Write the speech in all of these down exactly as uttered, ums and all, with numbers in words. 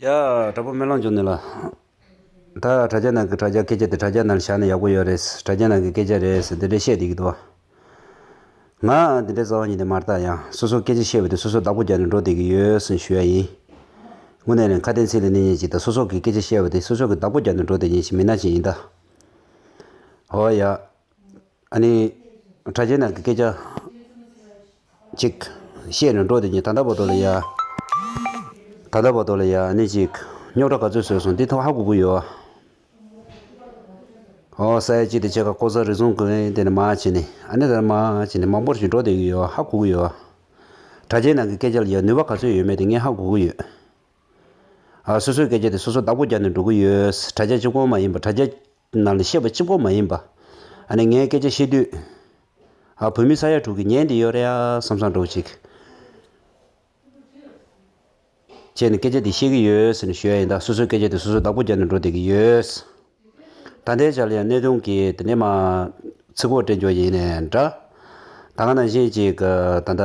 ཡ། དྲག་པོ་སྨོན་ལམ་འཇོག་ནས་ལ། ད་དྲ་རྒྱ་ནང་གི་དྲ་རྒྱ་སྐད་ཆ་དེ་དྲ་རྒྱ་ནང་བཞག་ན་ཡག་པོ་ཡོད་རེད། དྲ་རྒྱ་ནང་གི་སྐད་ཆ་རེད་ཟེར་འདི་འདྲ་བཤད་བསྡད་ཀྱི་འདུག་ང་འདི་འདྲ་རྩ་བ་ཉིད་ནས་མ་རེད། ད་ཡང་སོ་སོ་སྐད་ཆ་བཤད་པ་དེ་སོ་སོ་བདག་པོ་རྒྱག་ནས་འགྲོ་བསྡད་ཀྱི་ཡོད་ཟེར་ཞུ་ཡ་ཡིན། དངོས་གནས་ནས་ཁ་དན་ཚིག་ལ་གནས་མཁན་ཅིག་དང་སོ་སོ་གི་སྐད་ཆ་བཤད་པ་དེ་སོ་སོ་གི་བདག་པོ་རྒྱག་ནས་འགྲོ་བསྡད་མཁན་ཞིག་མི་སྣ་ཅིག་ཡིན་ད། ཨོ་ཡ། ཨ་ནི། དྲ་རྒྱའི་ནང་གི་སྐད་ཆ་ཅིག་བཤད་ནས་འགྲོ་དེ་ཉིད་ད་ལྟ་བར་དུ་ལ་ཡ། ད་ལྟ་བར་དུ་ལ་ཡ་ཨ་ནི་ཅིག་རྙོག་དྲ་ག་ཚོད་བཟོས་སོང་འདི་ཐོག་ཧ་གོ་གི་ཡོད། ཨོ་ས་ཡ་གཅིག་དེ་ཆེ་ཁ་ཀོ་ས་རི་ཟུང་གི་དེ་ནས་མ་བྱས་ནས་ཨ་ནི་ད་མ་བྱས་ནས་མང་པོར་ཞིག་འགྲོ་བསྡད་ཀྱི་ཡོད། ཧ་གོ་གི་ཡོད། དྲ་རྒྱའི་ནང་གི་སྐད་ཆ་ལ་ཡ་ནུས་པ་ག་ཚོད་ཡོད་མེད་དེ་ངས་ཧ་གོ་གི་ཡོད། ཨ་སོ་སོའི་སྐད་ཆ་དེ་སོ་སོ་བདག་པོ་རྒྱག་ནས་འགྲོ་གི་ཡོད། དྲ་རྒྱ་གཅིག་པོ་མ་ཡིན་པ་དྲ་རྒྱ་ནང་ལ་བཤད་པ་གཅིག་པོ་མ་ཡིན་པ། ཨ་ནི་ངས་སྐད་ཆ་བཤད་དུས། ཨ་བོད་མི་ས་ཡ་དྲུག་གིས་ཉན་བསྡད་ཡོད་རེད་ཡ་བསམ་བསམ་འདྲ་བོ་ཅིག་བྱས་ནས་སྐད་ཆ་དེ་བཤད་ཀྱི་ཡོད་ཟེར་ནས་ཞུ་ཡ་ཡིན། ད་སོ་སོའི་སྐད་ཆ་དེ་སོ་སོ་བདག་པོ་རྒྱག་ནས་འགྲོ་བསྡད་ཀྱི་ཡོད། ད་ལྟའི་ཆར་ལ་ཡང་གནས་ཆུང་གིས་དེ་ནས་མ་ཚིག་གོ་སྤྲད་འཇོག་ཡིན་ནའི་འདྲ། ད་ག་ནང་བཞིན་ཅིག་ད་ལྟ་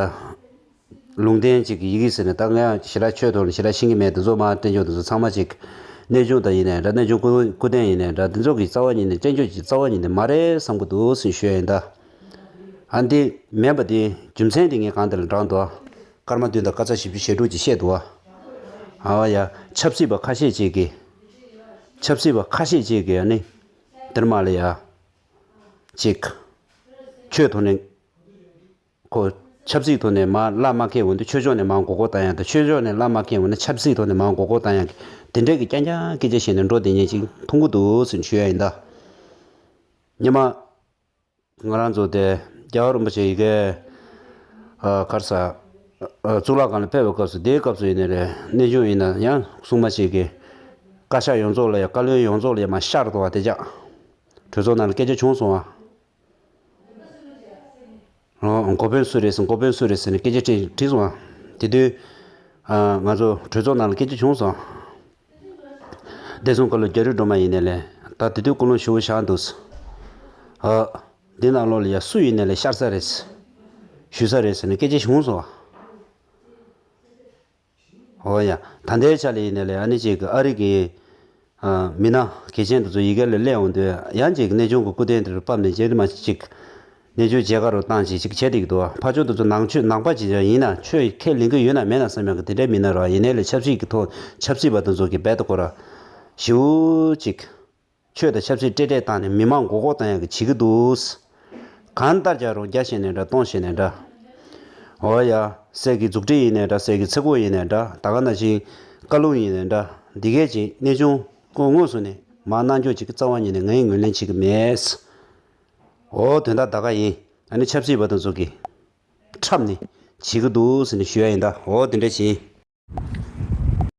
ལུང་བསྟན་ཅིག་ཡི་གེ་ཟེར་ནས་ད་ང་ཞེ་དྲག་ཆོས་ཐོག་ལ་ཞེ་དྲག་ཤེས་ཀྱི་མེད་དེ་ཚོ་མ་སྤྲད་འཇོག་དེ་ཚོ་ཚང་མ་ཅིག་གནས་ཆུང་ད་ཡིན་ནའི་འདྲ་གནས་ཆུང་སྐུ་སྐུ་རྟེན་ཡིན་ནའི་འདྲ་འདི་ཚོ་གི་རྩ་བ་ཉིད་ནས་སྤྲད་འཇོག་ཅིག་རྩ་བ་ཉིད་ནས་མ་རེད་བསམ་གྱི་འདུག་ཟེར་ཞུ་ཡ་ཡིན་ད། ཨ་འདི་མེད་པ་དེ་རྒྱུ་མཚན་དེ་ངས་གང་དེ་ལ་དྲངས་འདུག་སྐར་མ་བདུན་དང་སྐར་ཆ་བཞི་བཅུ་ཞེ་དྲུག་ཅིག་བཤད་འདུག་ཨ་བ་ཡ། ཆབ་སྲིད་པ་ཁ་ཤས་ཅིག་གིས། ཆབ་སྲིད་པ་ཁ་ཤས་ཅིག་གིས་ཨ་ནི། དེར་མ་ལ་ཡ། ཅིག་ཆོས་ཐོག་ནས། ཁོ། ཆབ་སྲིད་ཐོག་ནས་མར་བླ་མ་མཁས་འོང་དུས་ཆོས་ཕྱོགས་ནས་མར་མགོ་སྐོར་བཏང་ཡ་དང་ཆོས་ཕྱོགས་ནས་བླ་མ་མཁས་འོང་ན་ཆབ་སྲིད་ཐོག་ནས་མར་མགོ་སྐོར་བཏང་ཡ་གི་དེ་འདྲས་ཀྱི་རྐྱང་རྐྱང་སྐད་ཆ་བཤད་ནས་འགྲོ་དེ་ཉན་ཅིག་མཐོང་གི་འདུག་ཟེར་ཞུ་ཡ་ཡིན་ད། སྔོན་མ། ང་རང་ཚོ་དེ་རྒྱལ་བ་རིན་པོ་ཆེ་ཡི་གེ་ཨ་གར་ས་ཨ་གཙུག་ལག་ཁང་ལ་ཕེབས་པའི་སྐབས་སུ་དེའི་སྐབས་སུ་ཡིན་ནའི་རེད་གནས་ཆུང་ཡིན་ན་ཡང་སྲུང་མ་ཞིག་གིས་བཀའ་ཤག་ཡོངས་རྫོགས་ལ་ཡ་བཀའ་བློན་ཡོངས་རྫོགས་ལ་ཡ་མར་ཤར་འདུག་བ་དེ་ཅག་གྲོས་ཚོགས་ནང་ལ་སྐད་ཆ་བྱུང་སོང་བ། ཨོ་འགོ་དཔོན་སུ་རེད་ཟེར་འགོ་དཔོན་སུ་རེད་ཟེར་ནས་སྐད་ཆ་དྲིས་དྲིས་སོང་བ། དེ་དུས་ཨ་ང་ཚོ་གྲོས་ཚོགས་ནང་ལ་སྐད་ཆ་བྱུང་སོང་། བདེ་སྲུང་བཀའ་བློན་རྒྱ་རི་སྒྲོལ་མ་ཡིན་ནའི་ལས་ད་དེ་དུས་སྐུ་ལུང་ཞུ་བ་བཞག་འདུག་ཨ། འདི་ནང་ལོགས་ལ་ཡ་སུ་ཡིན་ནའི་ལས་ཤར་ས་རེད། ཞུ་ས་རེད་ཟེར་ནས་སྐད་ཆ་བྱུང་སོང་། ཨོ་ཡ། ད་ལྟའི་ཆ་ལ་ཡིན་ནའི་ལས་ཨ་ནི་ཅིག་ཨ་རི་གི་ཨ་མི་སྣ་གལ་ཆེན་དེ་ཚོ་ཡི་གེ་ལ་སླེབས་འོང་དུས་ཡང་ཅིག་གནས་ཆུང་གི་སྐུ་རྟེན་དེར་ཕབ་ནས་རྗེས་མ་ཅིག་གནས་ཆུང་མཇལ་ཁ་རུ་བཏང་ཅིག་ཅིག་བྱས་བསྡད་ཀྱི་འདུག་ཕར་ཕྱོགས་དེ་ཚོ་ནང་ཆོས་ནང་པ་ཅིག་ཡིན་ན་ཆོས་ཁས་ལེན་གྱི་ཡོད་ན་མེད་ན་བསམ་ཡག་གི་དེ་འདྲའི་མི་སྣ་རེད་བ། ཡིན་ནའི་ལས་ཆབ་སྲིད་ཀྱི་ཐོག་ཆབ་སྲིད་པ་དེ་ཚོ་གི་རྦད་དེ་ཁོ་ར་ཞེ་པོ་ཅིག་ཆོས་དང་ཆབ་སྲིད་སྤྲེལ་སྤྲེལ་བཏང་ནས་མི་མང་མགོ་སྐོར་བཏང་ཡག་གི་བྱེད་ཀྱི་འདུག་གང་ལྟར་ཀྱང་རོགས་རྒྱ་བཤད་ནའི་འདྲ་གཏོང་བཤད་ནའི་འདྲ། འོ་ཡ། སྲས་ཀྱི་མཛུབ་ཁྲིད་ཡིན་ནའི་འདྲ་སྲས་ཀྱི་ཚེ་སྒོ་ཡིན་ནའི་འདྲ་ད་ག་ནང་བཞིན་བཀའ་ལུང་ཡིན་ནའི་འདྲ་འདི་གས་ཀྱི་གནས་ཆུང་ཁོ་དངོས་སུ་ནས་མར་གནང་ཕྱོགས་ཅིག་གི་རྩ་བ་ཉིད་ནས་ངས་ངོས་ལེན་བྱེད་ཀྱི་མེད། འོ་དོན་དག་ད་ག་ཡིན། ཨ་ནི་ཆབ་སྲིད་པ་དེ་ཚོ་གི་འཁྲབ་ནས་བྱེད་ཀྱི་འདུག་ཟེར་ནས་ཞུ་ཡ་ཡིན་ད། འོ་དེ་འདྲ་བྱེད།